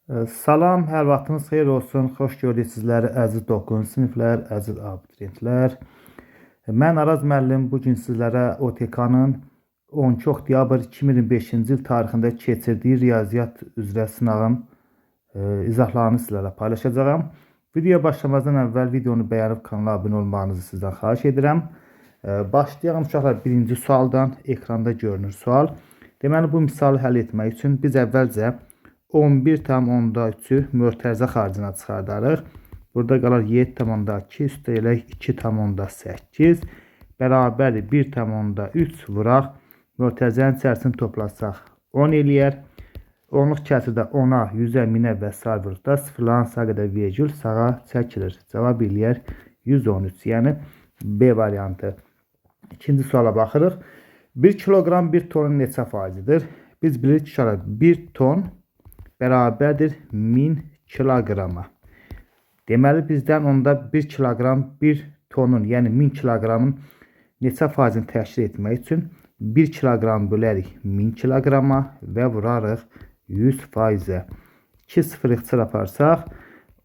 Salam, hər vaxtınız xeyir olsun. Xoş gördük sizləri əziz 9-cu siniflər, əziz abituriyentlər. Mən Araz müəllim bu gün sizlərə OTK-nın 12 oktyabr 2025-ci il tarixində keçirdiyi riyaziyyat üzrə sınağın izahlarını sizlərlə paylaşacağam. Videoya başlamazdan əvvəl videonu bəyənib kanala abunə olmağınızı sizdən xahiş edirəm. Başlayalım uşaqlar birinci sualdan. Ekranda görünür sual. Deməli bu misalı həll etmək üçün biz əvvəlcə 11,3-ü mötərizə xaricinə çıxardarıq. Burada qalar 7,2 üstə elək 2,8 bərabərdir 1,3 vuraq. Mötərizənin içərisini toplasaq 10 eləyər. Onluq kəsirdə 10-a, 100-ə, 1000-ə və sair vuruqda sıfırların sağa qədər vergül sağa çəkilir. Cavab eləyər 113, yəni B variantı. İkinci suala baxırıq. 1 kiloqram 1 tonun neçə faizidir? Biz bilirik ki, uşaqlar, 1 ton bərabərdir 1000 kiloqrama. Deməli bizdən onda 1 kiloqram 1 tonun, yəni 1000 kiloqramın neçə faizini təşkil etmək üçün 1 kiloqram bölərik 1000 kiloqrama və vurarıq 100 faizə. 2 sıfır ixtisar aparsaq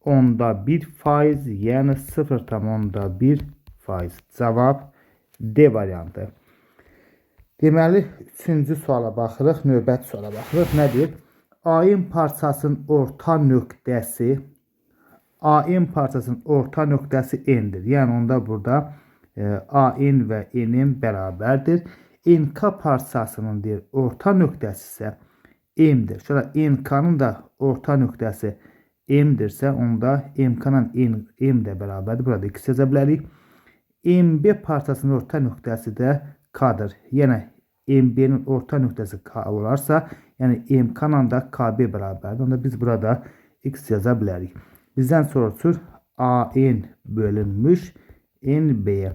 onda 1 faiz, yəni 0,1 faiz. Cavab D variantı. Deməli, üçüncü suala baxırıq, növbəti suala baxırıq. Nə deyir? AM parçasının orta nöqtəsi AM parçasının orta nöqtəsi N-dir. Yəni onda burada AN və N-in bərabərdir. NK parçasının deyir orta nöqtəsi isə M-dir. Şöyle NK-nın da orta nöqtəsi M-dirsə, onda MK ilə N, M də bərabərdir. Burada x yaza bilərik. MB parçasının orta nöqtəsi də K-dır. Yəni MB-nin orta nöqtəsi K olarsa, yəni MK ilə də KB bərabərdir. Onda biz burada x yaza bilərik. Bizdən soruşur AN bölünmüş NB-yə.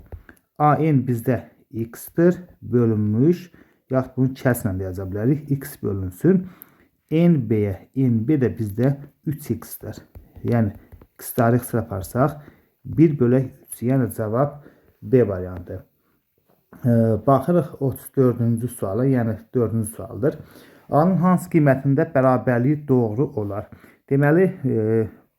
AN bizdə x-dir, bölünmüş, yaxud bunu kəslə də yaza bilərik. X bölünsün. NB-yə, NB də bizdə 3x-dir. Yəni x-ləri ixtisar aparsaq 1 bölək 3, yəni cavab B variantı. Baxırıq 34-cü suala, yəni 4-cü sualdır. A-nın hansı qiymətində bərabərlik doğru olar? Deməli,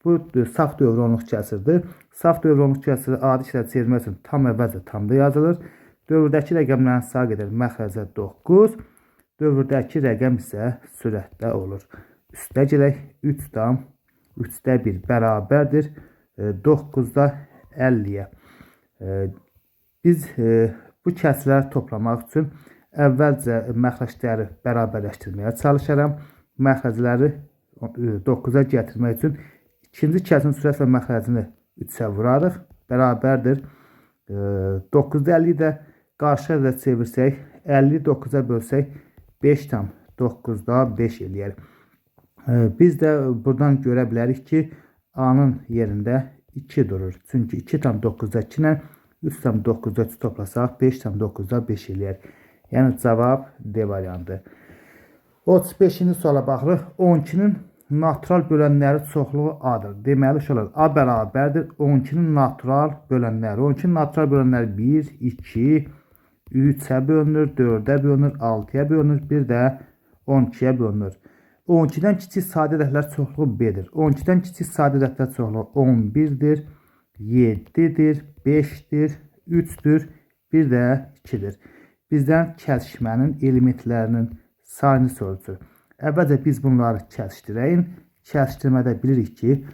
bu saf dövrü onluq kəsirdir. Saf dövrü onluq kəsiri adi işlə çevirmək üçün tam əvvəlcə tamda yazılır. Dövrdəki rəqəmlərin sağa qədər məxrəcə 9, dövrdəki rəqəm isə sürətdə olur. Üstə gələk 3 tam 3-də 1 bərabərdir 9-da 50-yə. Biz bu kəsirləri toplamaq üçün əvvəlcə məxrəcləri bərabərləşdirməyə çalışaram. Məxrəcləri 9-a gətirmək üçün ikinci kəsirin sürət və məxrəcini 3-ə vurarıq. Bərabərdir. 9-da 50-yi də qarşı ədədə çevirsək, 50-yi 9-a bölsək 5 tam 9-da 5 eləyər. Biz də buradan görə bilərik ki, A-nın yerində 2 durur. Çünki 2 tam 9-da 2 ilə 3 tam 9-da 3 toplasaq 5 tam 9-da 5 eləyər. Yəni cavab D variantı. 35-ci suala baxırıq. 12-nin natural bölənləri çoxluğu A-dır. Deməli, uşaqlar, A bərabərdir 12-nin natural bölənləri. 12-nin natural bölənləri 1, 2, 3-ə bölünür, 4-ə bölünür, 6-ya bölünür, bir də 12-yə bölünür. 12-dən kiçik sadə ədədlər çoxluğu B-dir. 12-dən kiçik sadə ədədlər çoxluğu 11-dir, 7-dir, 5-dir, 3-dür, bir də 2-dir. Bizdən kəsişmənin elementlərinin sayını soruşur. Əvvəlcə biz bunları kəsişdirəyim. Kəsişdirmədə bilirik ki,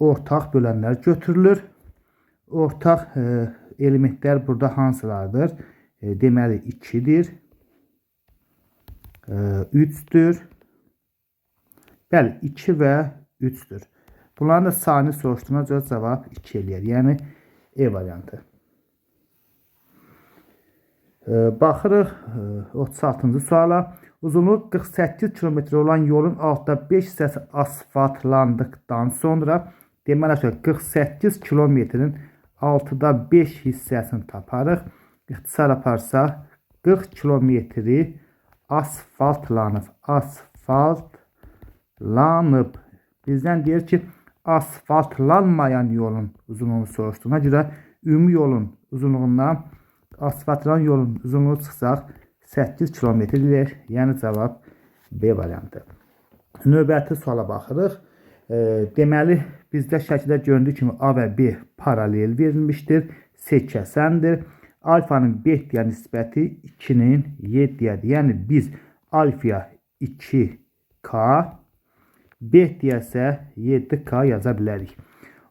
ortaq bölənlər götürülür. Ortaq elementlər burada hansılardır? Deməli 2-dir, 3-dür. Bəli, 2 və 3-dür. Bunların da sayını soruşduğuna görə cavab 2 eləyər. Yəni E variantı. Baxırıq 36-cı suala. Uzunluğu 48 km olan yolun 6-da 5 hissəsi asfaltlandıqdan sonra, deməli 48 kilometrin 6-da 5 hissəsini taparıq. İxtisar aparsaq 40 kilometri asfaltlanıb. Asfaltlanıb. Bizdən deyir ki, asfaltlanmayan yolun uzunluğunu soruşduğuna görə ümumi yolun uzunluğundan asfaltlanan yolun uzunluğu çıxsaq 8 kilometr eləyər. Yəni cavab B variantı. Növbəti suala baxırıq. Deməli, bizdə şəkildə göründüyü kimi A və B paralel verilmişdir. C kəsəndir. Alfanın betaya nisbəti 2-nin 7-yədir. Yəni, biz alfaya 2K, betaya isə 7K yaza bilərik.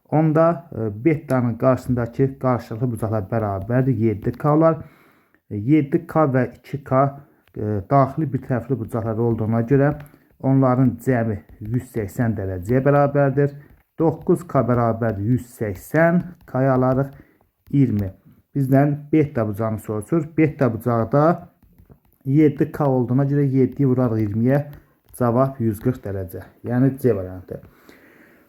Onda betanın qarşısındakı qarşılıqlı bucaqlar bərabərdir. 7K olar. 7K və 2K daxili bir tərəfli bucaqlar olduğuna görə onların cəmi 180 dərəcəyə bərabərdir. 9K bərabərdir 180, K-ya alarıq 20. Bizdən beta bucağını soruşur. Beta bucağı da 7K olduğuna görə 7-yi vurarıq 20-yə, cavab 140 dərəcə. Yəni C variantı.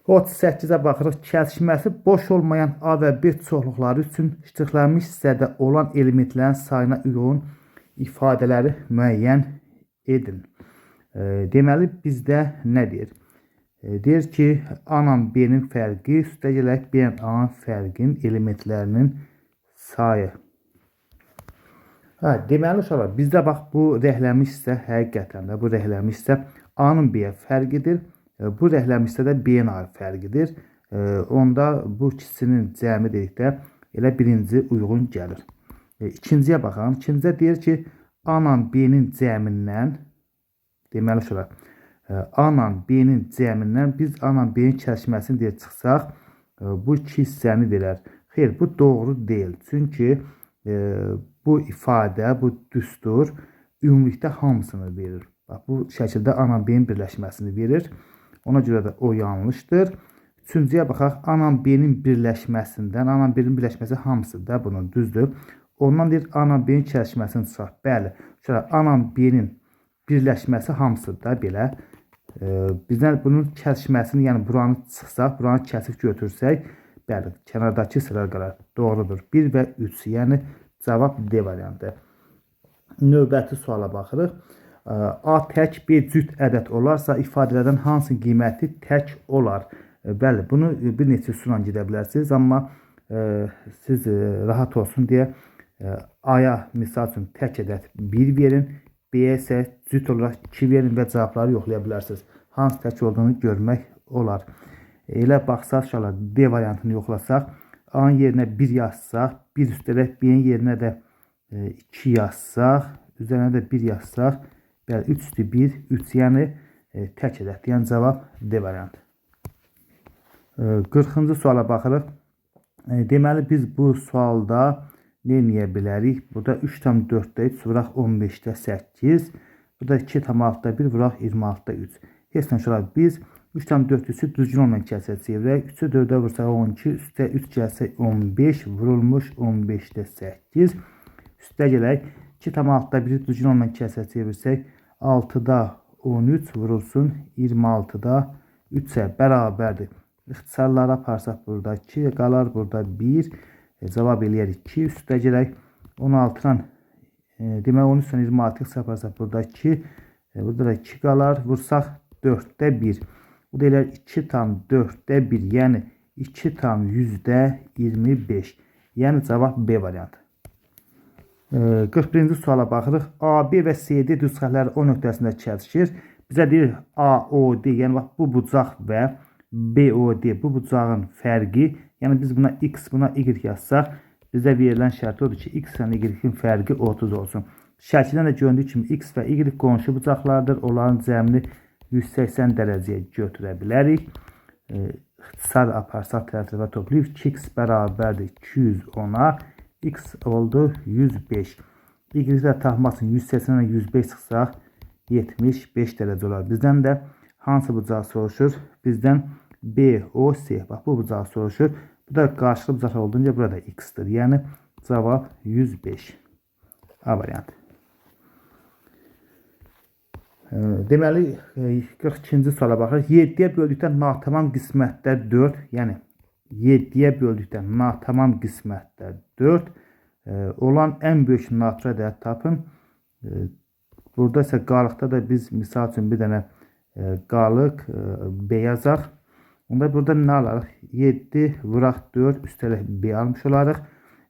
38-ə baxırıq. Kəsişməsi boş olmayan A və B çoxluqları üçün ştrixlənmiş hissədə olan elementlərin sayına uyğun ifadələri müəyyən edin. Deməli, bizdə nə deyir? Deyir ki, A ilə B-nin fərqi, üstə gələk B ilə A-nın fərqinin elementlərinin sayı. Hə, deməli, uşaqlar, bizdə bax, bu rənglənmiş hissə həqiqətən də bu rənglənmiş hissə A-nın B-yə fərqidir. Bu rənglənmiş hissə də B-nin A fərqidir. Onda bu ikisinin cəmi dedikdə elə birinci uyğun gəlir. İkinciyə baxalım. İkincidə deyir ki, A ilə B-nin cəmindən, deməli uşaqlar, A ilə B-nin cəmindən biz A ilə B-nin kəsişməsini deyir çıxsaq, bu iki hissəni verər. Xeyr, bu doğru deyil. Çünki bu ifadə, bu düstur ümumilikdə hamısını verir. Bax, bu şəkildə A ilə B-nin birləşməsini verir. Ona görə də o yanlışdır. Üçüncüyə baxaq. A ilə B-nin birləşməsindən, A ilə B-nin birləşməsi hamısı da bunun düzdür. Ondan deyir A ilə B-nin kəsişməsini çıxaq. Bəli, şöyle, A ilə B-nin birləşməsi hamısı da belə. Bizdən bunun kəsişməsini, yəni buranı çıxsaq, buranı kəsib götürsək, bəli, kənardakı sıra qalar. Doğrudur. 1 və 3, yəni cavab D variantı. Növbəti suala baxırıq. A tək, B cüt ədəd olarsa, ifadələrdən hansının qiyməti tək olar? Bəli, bunu bir neçə üsulla gedə bilərsiniz, amma siz rahat olsun deyə A-ya misal üçün tək ədəd 1 verin, B-yə isə cüt olaraq 2 verin və cavabları yoxlaya bilərsiniz. Hansı tək olduğunu görmək olar. Elə baxsaq, uşaqlar, D variantını yoxlasaq, A-nın yerinə 1 yazsaq, 1 üstəlik B-nin yerinə də 2 yazsaq, üzərinə də 1 yazsaq, bəli, 3 üstü 1, 3, yəni tək ədəd. Yəni cavab D variantı. 40-cı suala baxırıq. Deməli, biz bu sualda nə eləyə bilərik? Burada 3,4-də 3 vuraq 15-də 8. Burada 2,6-da 1 vuraq 26-da 3. Heç nə uşaqlar, biz 3,4-ü düzgün olmayan kəsrə çevirək. 3-ü 4-ə vursaq 12, üstə 3 gəlsə 15, vurulmuş 15-də 8. Üstə gələk 2,6-da 1-i düzgün olmayan kəsrə çevirsək 6-da 13 vurulsun 26-da 3-ə bərabərdir. İxtisarlara aparsaq burada 2 qalar, burada 1. Cavab eləyərik 2. Üstə gələk 16-dan, demək 13-dən 26 ixtisar aparsaq burada 2. Burada da 2 qalar. Vursaq 4-də 1. Bu da eləyər 2,4-də 1. Yəni 2,25. Yəni cavab B variantı. 41-ci suala baxırıq. A, B və CD düz xətləri O nöqtəsində kəsişir. Bizə deyir AOD, yəni bax bu bucaq və BOD bu bucağın fərqi, yəni biz buna X, buna Y yazsaq, bizə verilən şərt odur ki, X ilə Y-in fərqi 30 olsun. Şəkildən də göründüyü kimi X və Y qonşu bucaqlardır. Onların cəmini 180 dərəcəyə götürə bilərik. İxtisar aparsaq tərəf-tərəfə toplayıb 2x bərabərdir 210-a, X oldu 105. Y də tapmaq üçün 180-dən 105 çıxsaq 75 dərəcə olar. Bizdən də hansı bucağı soruşur? Bizdən BOC. Bax bu bucağı soruşur. Bu da qarşılıqlı bucaqlar olduğunca burada X-dir. Yəni cavab 105. A variantı. Deməli 42-ci suala baxırıq. 7-yə böldükdə natamam qismətdə 4, yəni 7-yə böldükdə natamam qismətdə 4 olan ən böyük natural ədəd tapın. Burada isə qalıqda da biz misal üçün bir dənə qalıq B yazaq. Onda burada nə alarıq? 7 vuraq 4 üstəlik B almış olarıq.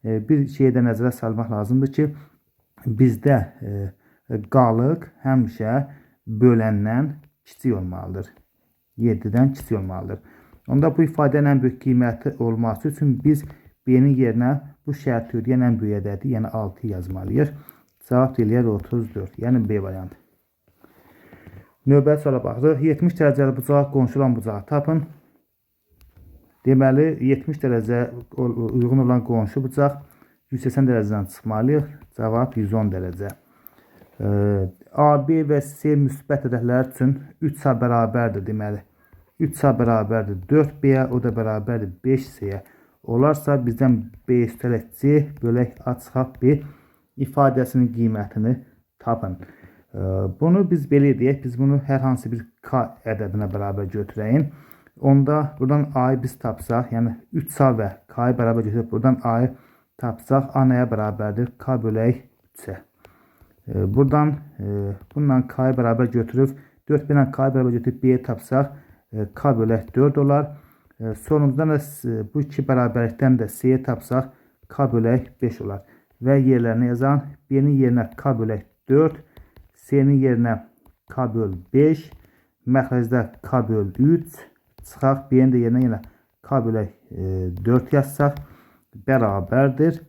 Bir şeyi də nəzərə salmaq lazımdır ki, bizdə qalıq həmişə böləndən kiçik olmalıdır. 7-dən kiçik olmalıdır. Onda bu ifadənin ən böyük qiyməti olması üçün biz B-nin yerinə bu şərti ödəyən ən böyük ədədi, yəni 6 yazmalıyıq. Cavab eləyər 34, yəni B variantı. Növbəti suala baxırıq. 70 dərəcəli bucağa qonşu olan bucağı tapın. Deməli, 70 dərəcə uyğun olan qonşu bucaq 180 dərəcədən çıxmalıyıq. Cavab 110 dərəcə. A, B və C müsbət ədədlər üçün 3A bərabərdir deməli. 3A bərabərdir 4B-yə, o da bərabərdir 5C-yə. Olarsa bizdən B üstəlik C bölək A çıxaq B ifadəsinin qiymətini tapın. Bunu biz belə deyək, biz bunu hər hansı bir K ədədinə bərabər götürəyin. Onda buradan A-yı biz tapsaq, yəni 3A və K-yı bərabər götürüb buradan A-yı tapsaq, A nəyə bərabərdir? K bölək 3-ə. Buradan bununla K-yı bərabər götürüb 4 ilə K-yı bərabər götürüb B-yi tapsaq, K bölək 4 olar. Sonuncudan da bu iki bərabərlikdən də C-yi tapsaq, K bölək 5 olar. Və yerlərini yazan B-nin yerinə K bölək 4, C-nin yerinə K böl 5, məxrəcdə K böl 3, çıxaq B-nin də yerinə yenə K bölək 4 yazsaq bərabərdir.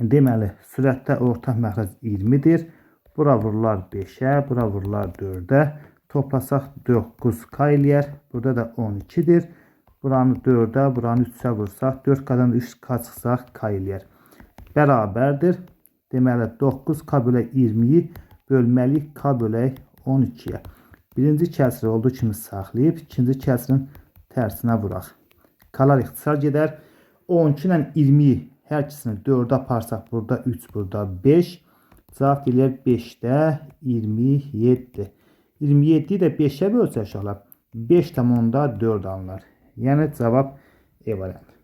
Deməli, sürətdə ortaq məxrəc 20-dir. Bura vurular 5-ə, bura vurular 4-ə. Toplasaq 9K eləyər. Burada da 12-dir. Buranı 4-ə, buranı 3-ə vursaq, 4K-dan 3K çıxsaq K eləyər. Bərabərdir. Deməli, 9K bölək 20-yi bölməliyik K bölək 12-yə. Birinci kəsiri olduğu kimi saxlayıb, ikinci kəsirin tərsinə vuraq. K-lar ixtisar gedər. 12 ilə 20-yi hər ikisini 4-ə aparsaq, burada 3, burada 5. Cavab eləyər 5-də 27. 27-yi də 5-ə bölsək uşaqlar, 5,4 alınır. Yəni cavab E variantı.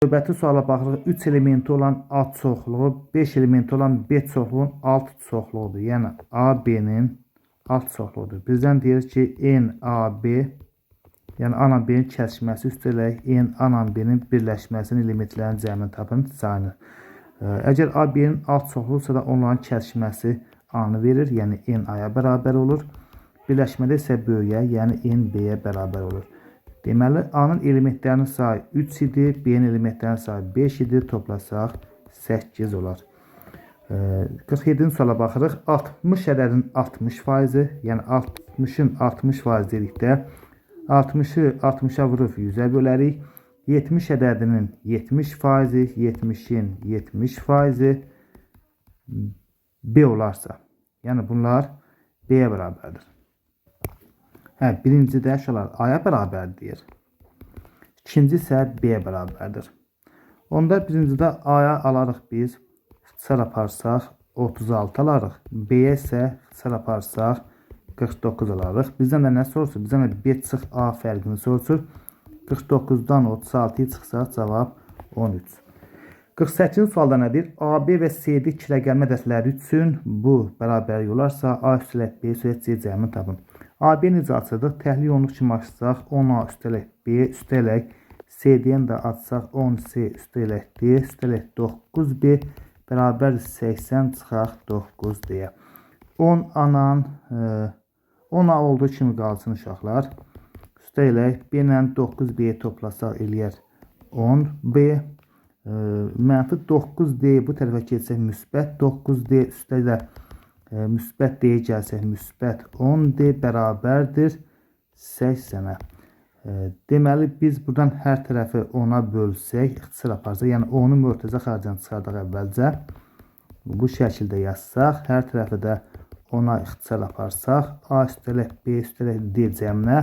Növbəti suala baxırıq. 3 elementi olan A çoxluğu, 5 elementi olan B çoxluğunun alt çoxluğudur. Yəni A, B-nin alt çoxluğudur. Bizdən deyir ki, N, A, B, yəni A ilə B-nin kəsişməsi üstəlik N, A ilə B-nin birləşməsinin elementlərinin cəmini tapın, sayını. Əgər A, B-nin alt çoxluğusa da onların kəsişməsi A-nı verir, yəni N A-ya bərabər olur. Birləşmədə isə böyüyə, yəni N B-yə bərabər olur. Deməli, A-nın elementlərinin sayı 3 idi, B-nin elementlərinin sayı 5 idi, toplasaq 8 olar. 47-ci suala baxırıq. 60 ədədinin 60%, yəni 60-ın 60% dedikdə 60-ı 60-a vurub 100-ə bölərik. 70 ədədinin 70%, 70-in 70% B olarsa, yəni bunlar B-yə bərabərdir. Hə, birinci də uşaqlar A-ya bərabər deyir. İkinci isə B-yə bərabərdir. Onda birincidə A-ya alarıq biz, ixtisar aparsaq 36 alarıq. B-yə isə ixtisar aparsaq 49 alarıq. Bizdən də nə soruşur? Bizdən də B çıx A fərqini soruşur. 49-dan 36-yı çıxsaq cavab 13. 48-ci sualda nə deyir? A, B və C-də iki rəqəmli ədədləri üçün bu bərabərlik olarsa A üstəlik B üstəlik C cəmini tapın. A, B necə açırdıq? Təhlil onluq kimi açsaq 10A üstəlik B üstəlik C-dən də açsaq 10C üstəlik D üstəlik 9B bərabər 80 çıxaq 9 deyə. 10A-la 10A olduğu kimi qalsın uşaqlar. Üstəlik B ilə 9B-yi toplasaq eləyər 10B. Mənfi 9D bu tərəfə keçsək müsbət 9D üstəlik müsbət D-yə gəlsək müsbət 10D bərabərdir 80-ə. Deməli biz buradan hər tərəfi 10-a bölsək, ixtisar aparsaq, yəni 10-u mötərizə xaricdən çıxardaq əvvəlcə. Bu şəkildə yazsaq, hər tərəfi də 10-a ixtisar aparsaq, A üstəlik B üstəlik D cəminə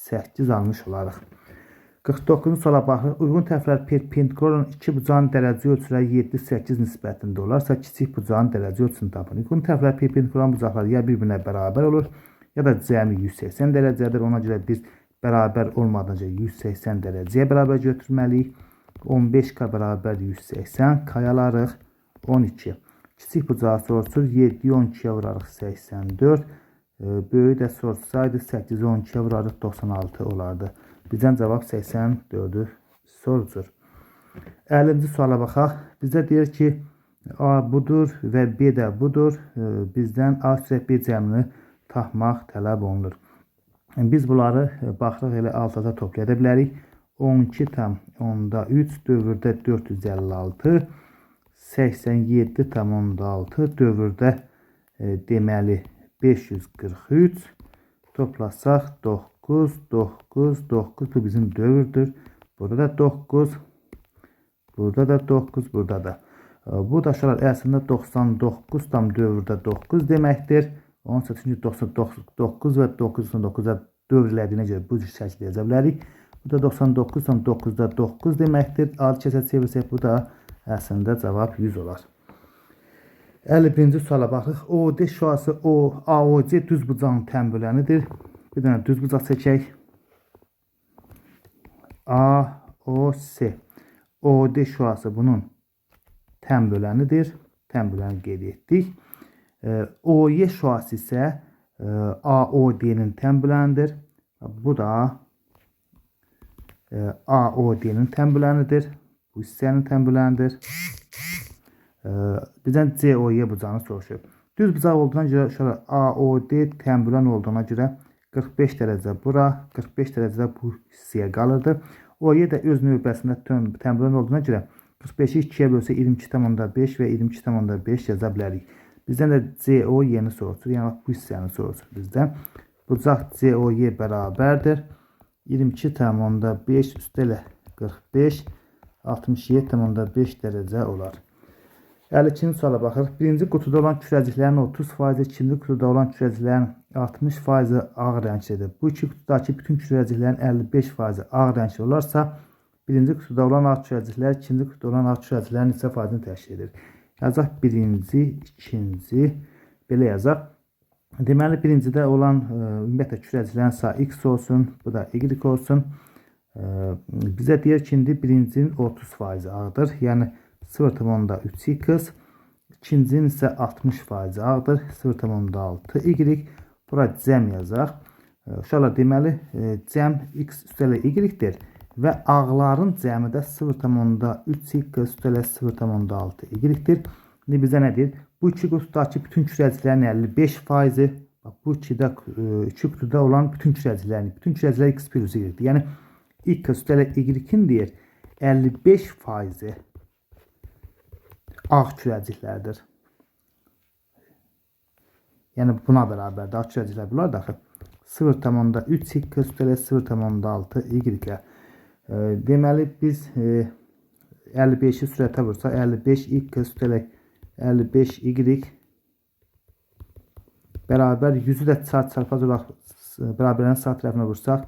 8 almış olarıq. 49-cu suala baxırıq. Uyğun tərəflər perpendikular olan iki bucağın dərəcə ölçüləri 7-8 nisbətində olarsa, kiçik bucağın dərəcə ölçüsünü tapın. Uyğun tərəflər perpendikular olan bucaqlar ya bir-birinə bərabər olur, ya da cəmi 180 dərəcədir. Ona görə biz bərabər olmadan öncə 180 dərəcəyə bərabər götürməliyik. 15K bərabər 180, K alarıq 12. Kiçik bucağı soruşur, 7-yi 12-yə vurarıq 84. Böyüyü də soruşsaydı 8-i 12-yə vurarıq 96 olardı. Bizdən cavab 84-ü soruşur. 50-ci suala baxaq. Bizə deyir ki, A budur və B də budur. Bizdən A üstəlik B cəmini tapmaq tələb olunur. Biz bunları baxırıq elə alt-alta toplaya da bilərik. 12,3 dövrdə 456, 87,6 dövrdə deməli 543, toplasaq 9, 9, 9, bu bizim dövrdür. Burada da 9, burada da 9, burada da. Bu da uşaqlar əslində 99 tam dövrdə 9 deməkdir. Onun üçün çünki 99 və 999-a dövr elədiyinə görə bu cür şəkildə yaza bilərik. Bu da 99,9-da 9 deməkdir. Adi kəsə çevirsək bu da əslində cavab 100 olar. 51-ci suala baxırıq. OD şüası AOC düz bucağın tənbölənidir. Bir dənə düz bucaq çəkək. AOC. OD şüası bunun tənbölənidir. Tənböləni qeyd etdik. OY şüası isə AOD-nin tənbölənidir. Bu da AOD-nin tənbölənidir. Bu hissənin tənbölənidir. Bizdən COY bucağını soruşur. Düz bucaq olduğuna görə şöyle AOD tənbölən olduğuna görə 45 dərəcə bura, 45 dərəcə bu hissəyə qalırdı. OY də öz növbəsində tənbölən olduğuna görə 45-i 2-yə bölsə 22,5 və 22,5 yaza bilərik. Bizdən də COY-ni soruşur. Yəni bu hissəni soruşur bizdən. Bucaq COY bərabərdir. 22,5 üstələ 45, 67,5 dərəcə olar. 52-ci suala baxırıq. Birinci qutuda olan kürəciklərin 30%, ikinci qutuda olan kürəciklərin 60% ağ rənglidir. Bu iki qutudakı bütün kürəciklərin 55% ağ rəngli olarsa, birinci qutuda olan ağ kürəciklər, ikinci qutuda olan ağ kürəciklərin neçə faizini təşkil edir? Yazaq birinci, ikinci, belə yazaq. Deməli, birincidə olan ümumiyyətlə kürəciklərin sayı x olsun, bu da y olsun. Bizə deyir ki, indi birincinin 30% ağdır. Yəni 0,3x, ikincinin isə 60% ağdır. 0,6 y. Bura cəm yazaq. Uşaqlar, deməli, cəm x üstələ y-dir və ağların cəmi də 0,3x üstələ 0,6 y-dir. İndi bizə nə deyir? Bu iki qutudakı bütün kürəciklərin 55%, bax, bu iki qutuda olan bütün kürəciklərin, bütün kürəciklər x plus y-dir. Yəni x üstələ y-in deyir 55% ağ kürəciklərdir. Yəni buna bərabərdir. Ağ kürəciklər bunlar da axı. 0,3x üstələ 0,6 y. Deməli biz 55-i sürətə vursaq 55x üstələ 55y bərabər 100-ü də çarpaz olaraq bərabərlərin sağ tərəfinə vursaq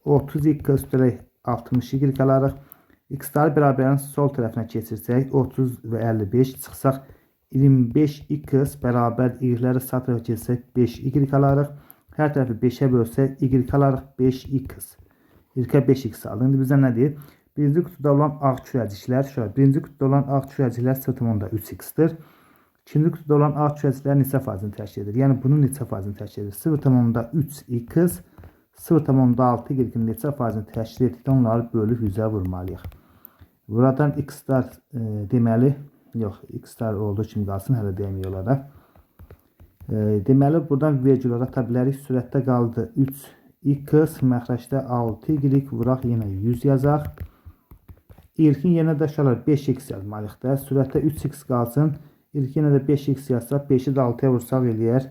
30x üstələ 60y alarıq. X-ları bərabərlərin sol tərəfinə keçirsək 30 və 55 çıxsaq 25x bərabər y-ləri sağ tərəfə keçirsək 5y alarıq. Hər tərəfi 5-ə bölsək y alarıq 5x. Y-ə 5x aldı. İndi bizdən nə deyir? Birinci qutuda olan ağ kürəciklər, şöyle, birinci qutuda olan ağ kürəciklər 0,3x-dir. İkinci qutuda olan ağ kürəciklər neçə faizini təşkil edir? Yəni bunun neçə faizini təşkil edir? 0,3x 0,6 y-in neçə faizini təşkil etdikdə onları bölüb 100-ə vurmalıyıq. Buradan x-lar deməli, yox, x-lar olduğu kimi qalsın, hələ demək olaraq. Deməli, buradan vergülər ata bilərik. Sürətdə qaldı 3x, məxrəcdə 6y, vuraq yenə 100 yazaq. İlkin yerinə də uşaqlar 5x yazmalıyıq da. Sürətdə 3x qalsın. İlkin yenə də 5x yazsaq, 5-i də 6-ya vursaq eləyər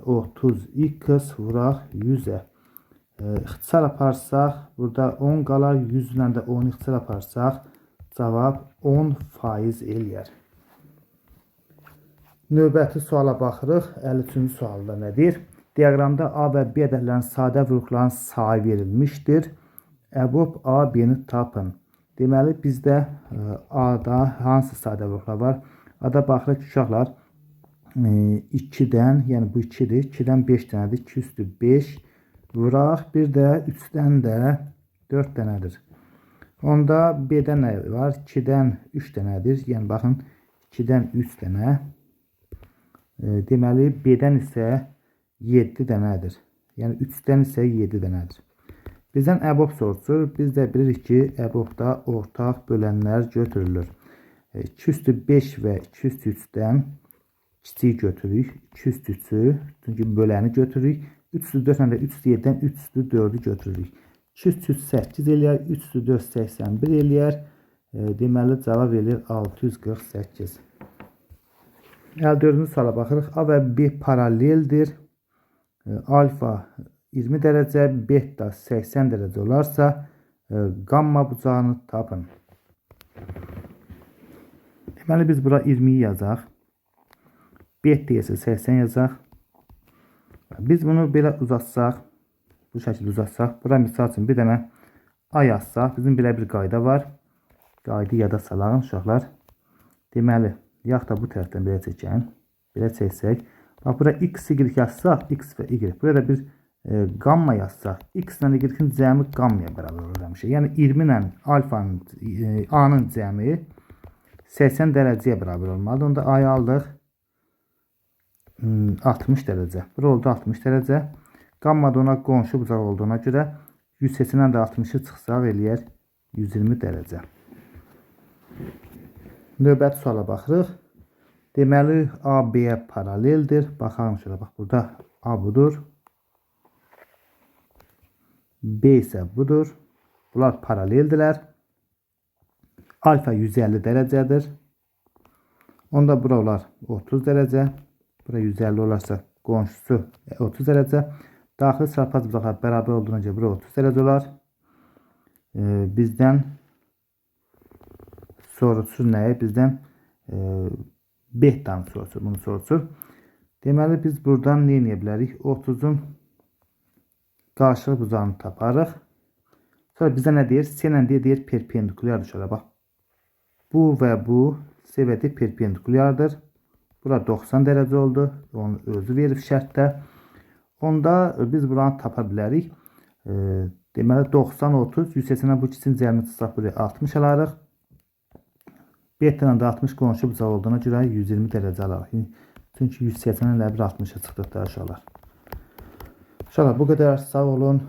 30x vuraq 100-ə. İxtisar aparsaq, burada 10 qalar, 100 ilə də 10 ixtisar aparsaq, cavab 10% eləyər. Növbəti suala baxırıq. 53-cü sualda nə deyir? Diaqramda A və B ədədlərinin sadə vuruqların sayı verilmişdir. Əbob A, B-ni tapın. Deməli, bizdə A-da hansı sadə vuruqlar var? A-da baxırıq ki, uşaqlar 2-dən, yəni bu 2-dir, 2-dən 5 dənədir, 2 üstü 5 vuraq, bir də 3-dən də 4 dənədir. Onda B-də nə var? 2-dən 3 dənədir, yəni baxın, 2-dən 3 dənə. Deməli, B-dən isə 7 dənədir. Yəni 3-dən isə 7 dənədir. Bizdən əbob soruşur. Biz də bilirik ki, əbobda ortaq bölənlər götürülür. 2 üstü 5 və 2 üstü 3-dən kiçik götürürük. 2 üstü 3-ü, çünki böləni götürürük. 3 üstü 4 ilə də 3 üstü 7-dən 3 üstü 4-ü götürürük. 2 üstü 3 8 eləyər, 3 üstü 4 81 eləyər. Deməli, cavab eləyir 648. 54-cü suala baxırıq. A və B paraleldir. Alfa 20 dərəcə, beta 80 dərəcə olarsa, qamma bucağını tapın. Deməli, biz bura 20-yi yazaq. Beta isə 80 yazaq. Biz bunu belə uzatsaq, bu şəkildə uzatsaq, bura misal üçün bir dənə A yazsaq, bizim belə bir qayda var. Qaydı yada salaq uşaqlar. Deməli, yaxud da bu tərəfdən belə çəkən, belə çəksək, bax bura X, Y yazsaq, X və Y. Burada bir qamma yazsaq, X ilə Y-in cəmi qammaya bərabər olur həmişə. Yəni 20 ilə alfanın, A-nın cəmi 80 dərəcəyə bərabər olmalıdır. Onda A-yı aldıq 60 dərəcə. Bura oldu 60 dərəcə. Qamma da ona qonşu bucaq olduğuna görə 180-dən də 60-ı çıxsaq eləyər 120 dərəcə. Növbəti suala baxırıq. Deməli, A B-yə paraleldir. Baxalım şöyle, bax burada A budur. B isə budur. Bunlar paraleldirlər. Alfa 150 dərəcədir. Onda bura olar 30 dərəcə. Bura 150 olarsa qonşusu 30 dərəcə. Daxili çarpaz bucaqlar bərabər olduğuna görə bura 30 dərəcə olar. Bizdən soruşur nəyi? Bizdən betanı soruşur. Bunu soruşur. Deməli, biz buradan nə edə bilərik? 30-un qarşılıqlı bucağını taparıq. Sonra bizə nə deyir? C ilə D deyir perpendikulyardır. Şöyle bax. Bu və bu C və D perpendikulyardır. Bura 90 dərəcə oldu. Onu özü verib şərtdə. Onda biz buranı tapa bilərik. Deməli 90, 30, 180-dən bu ikisinin cəmini çıxsaq buraya 60 alarıq. Beta ilə də 60 qonşu bucaq olduğuna görə 120 dərəcə alarıq. Çünki 180-dən elə bir 60-a çıxdıq da uşaqlar. Uşaqlar, bu qədər. Sağ olun.